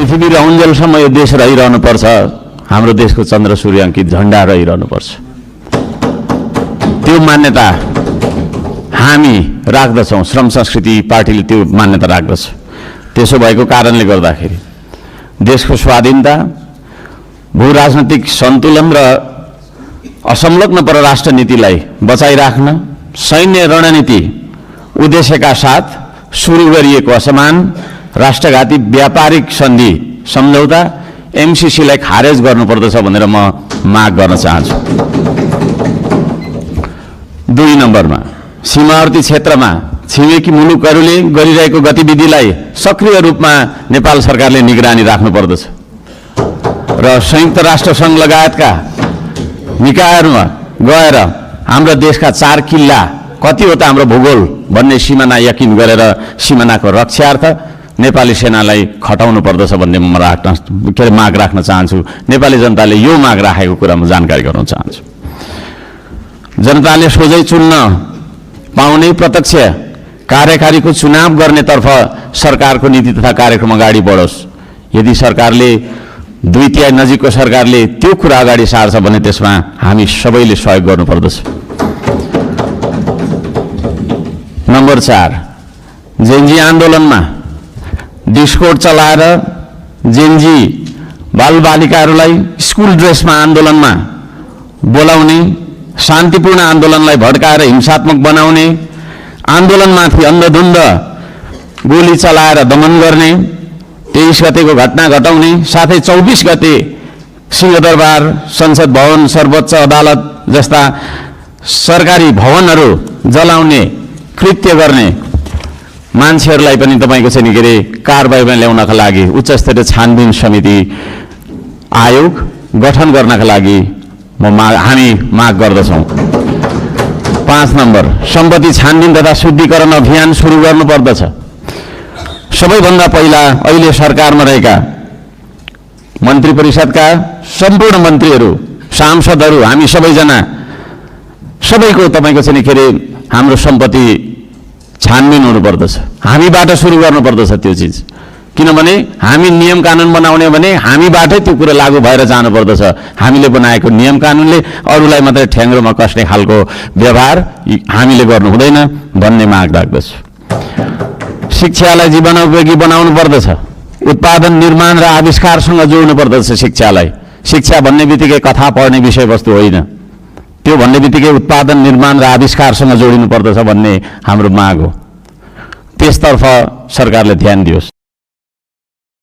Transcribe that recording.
पृथ्वी रहउन्जेलसम्म यो देश रहिरहनुपर्छ, हाम्रो देशको चन्द्र सूर्याङ्कित झण्डा रहिरहनुपर्छ। त्यो मान्यता हामी राख्दछौँ, श्रम संस्कृति पार्टीले त्यो मान्यता राख्दछ। त्यसो भएको कारणले गर्दाखेरि देशको स्वाधीनता, भू राजनैतिक सन्तुलन र असंलग्न परराष्ट्र नीतिलाई बचाइराख्न सैन्य रणनीति उद्देश्यका साथ सुरु गरिएको असमान राष्ट्रघाती व्यापारिक सन्धि सम्झौता एमसीसीलाई खारेज गर्नुपर्दछ भनेर म माग गर्न चाहन्छु। 2 नम्बरमा सीमावर्ती क्षेत्रमा छिमेकी मुलुकहरूले गरिरहेको गतिविधिलाई सक्रिय रूपमा नेपाल सरकारले निगरानी राख्नुपर्दछ र संयुक्त राष्ट्र सङ्घ लगायतका निकायहरूमा गएर हाम्रो देशका 4 किल्ला कतिवटा हाम्रो भूगोल भन्ने सिमाना यकिन गरेर सिमानाको रक्षार्थ नेपाली सेनालाई खटाउनु पर्दछ भन्ने म माग राख्न चाहन्छु। नेपाली जनताले यो माग राखेको कुरा म जानकारी गराउन चाहन्छु। जनताले सोझै चुन्न पाउने प्रत्यक्ष कार्यकारीको चुनाव गर्नेतर्फ सरकारको नीति तथा कार्यक्रम अगाडि बढोस्। यदि सरकारले 2/3 नजिकको सरकारले त्यो कुरा अगाडि सार्छ भने त्यसमा हामी सबैले सहयोग गर्नुपर्दछ। नम्बर 4, जेनजी आन्दोलनमा डिस्कोड चलाएर जेनजी बालबालिकाहरूलाई स्कुल ड्रेसमा आन्दोलनमा बोलाउने, शान्तिपूर्ण आन्दोलनलाई भड्काएर हिंसात्मक बनाउने, आन्दोलनमाथि अन्धधुन्ध गोली चलाएर दमन गर्ने, 23 गतेको घटना घटाउने, साथै 24 गते सिंहदरबार, संसद भवन, सर्वोच्च अदालत जस्ता सरकारी भवनहरू जलाउने कृत्य गर्ने मान्छेहरूलाई पनि तपाईको चाहिँ के अरे कारबाहीमा ल्याउनका लागि उच्च स्तरीय छानबिन समिति आयोग गठन गर्नका लागि हामी माग गर्दछौँ। 5 नम्बर सम्पत्ति छानबिन तथा शुद्धिकरण अभियान सुरु गर्नुपर्दछ। सबैभन्दा पहिला अहिले सरकारमा रहेका मन्त्री परिषदका सम्पूर्ण मन्त्रीहरू, सांसदहरू, हामी सबैजना सबैको तपाईको चाहिँ के अरे हाम्रो सम्पत्ति छानबिन हुनुपर्दछ। हामीबाट सुरु गर्नुपर्दछ त्यो चिज, किनभने हामी नियम कानुन बनाउने भने हामीबाटै त्यो कुरा लागू भएर जानुपर्दछ। हामीले बनाएको नियम कानुनले अरूलाई मात्रै ठ्याङ्ग्रोमा कस्ने खालको व्यवहार हामीले गर्नु हुँदैन भन्ने माग राख्दछु। शिक्षालाई जीवनोपयोगी बनाउनु पर्दछ। उत्पादन, निर्माण र आविष्कारसँग जोड्नु पर्दछ शिक्षालाई। शिक्षा भन्ने बित्तिकै कथा पढ्ने विषयवस्तु होइन, त्यो भन्ने बित्तिकै उत्पादन, निर्माण र आविष्कारसँग जोडिनु पर्दछ भन्ने हाम्रो माग हो। त्यसतर्फ सरकारले ध्यान दियोस्।